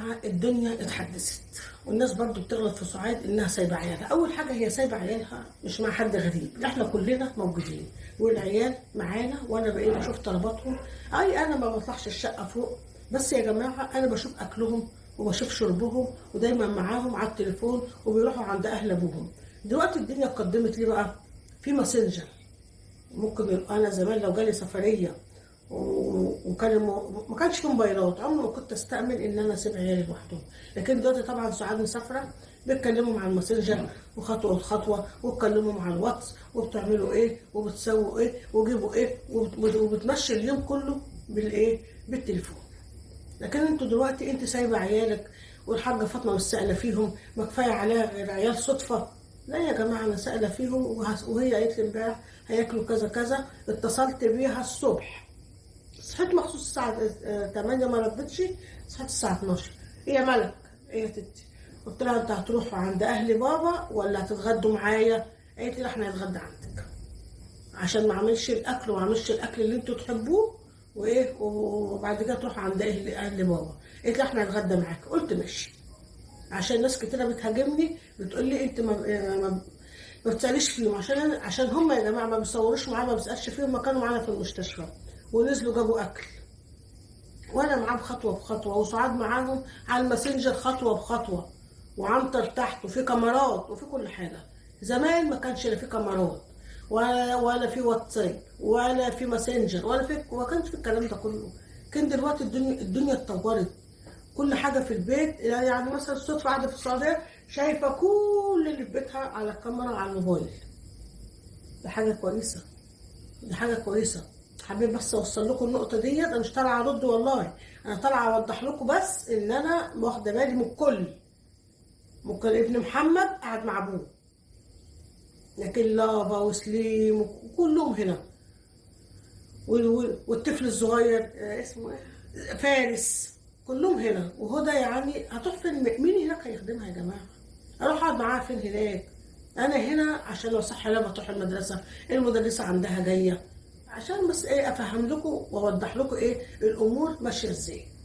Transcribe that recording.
جماعة الدنيا اتحدثت، والناس برضو بتغلط في سعاد انها سايبه عيالها. اول حاجة هي سايبه عيالها مش مع حد غريب، احنا كلنا موجودين والعيال معانا، وانا بقيت بشوف طلباتهم. اي انا ما بطلعش الشقة فوق، بس يا جماعة انا بشوف اكلهم وبشوف شربهم، ودايما معاهم على التليفون، وبيروحوا عند اهل ابوهم. دلوقتي الدنيا اتقدمت ليه بقى؟ في ماسنجر. ممكن انا زمان لو جالي سفرية وكان ما كانش في موبايلات، عمري ما كنت استأمن ان انا اسيب عيالي لوحدهم. لكن دلوقتي طبعا سعاد مسافرة، بيتكلموا مع الماسنجر وخطوه خطوة، واتكلموا مع الواتس، وبتعملوا ايه وبتسووا ايه وجيبوا ايه، وبتمشي اليوم كله بالايه؟ بالتليفون. لكن انتوا دلوقتي انت سايبه عيالك والحاجة فاطمة مش سائله فيهم، ما كفاية عليها غير عيال صدفة. لا يا جماعة انا سائله فيهم، وهي قالت لي امبارح هياكلوا كذا كذا. اتصلت بيها الصبح، صحيت مخصوص الساعة 8 ما ردتش، صحيت الساعة 12. ايه يا ملك؟ ايه يا تتي؟ قلت لها انت هتروحوا عند اهل بابا ولا هتتغدوا معايا؟ قالت لي لا احنا هنتغدى عندك، عشان ما اعملش الاكل وما اعملش الاكل اللي انتوا تحبوه، وايه وبعد كده تروح عند اهل بابا. قالت لي احنا هنتغدى معاك. قلت ماشي، عشان ناس كتيرة بتهاجمني بتقول لي انت ما بتساليش فيهم، عشان هم يا جماعة ما بيصوروش معايا، ما بسالش فيهم، ما كانوا معانا في المستشفى ونزلوا جابوا اكل، وانا معاهم خطوة بخطوة، وسعاد معاهم على الماسنجر خطوة بخطوة، وعنتر تحت، وفي كاميرات وفي كل حاجة. زمان ما كانش لا في كاميرات ولا في واتساب ولا في ماسنجر ولا في، ما كانش في الكلام ده كله. كان دلوقتي الدنيا اتطورت، كل حاجة في البيت. يعني مثلا الصدفة قاعدة في السعودية شايفه كل اللي في بيتها على الكاميرا على الموبايل. ده حاجة كويسة، دي حاجة كويسة. حبيت بس اوصل لكم النقطة ديت. انا مش طالعه ارد والله، انا طالعه اوضح لكم بس ان انا واخده بالي من الكل. ممكن ابن محمد قاعد مع ابوه، لكن لافا وسليم وكلهم هنا، والطفل الصغير اسمه ايه، فارس، كلهم هنا. وهدى يعني هتروح فين؟ مين هناك هيخدمها يا جماعة؟ اروح اقعد معاها فين هناك؟ انا هنا عشان لو صح لما تروح المدرسة، المدرسة عندها جاية، عشان بس ايه افهم لكم واوضح لكم ايه الامور ماشية ازاي.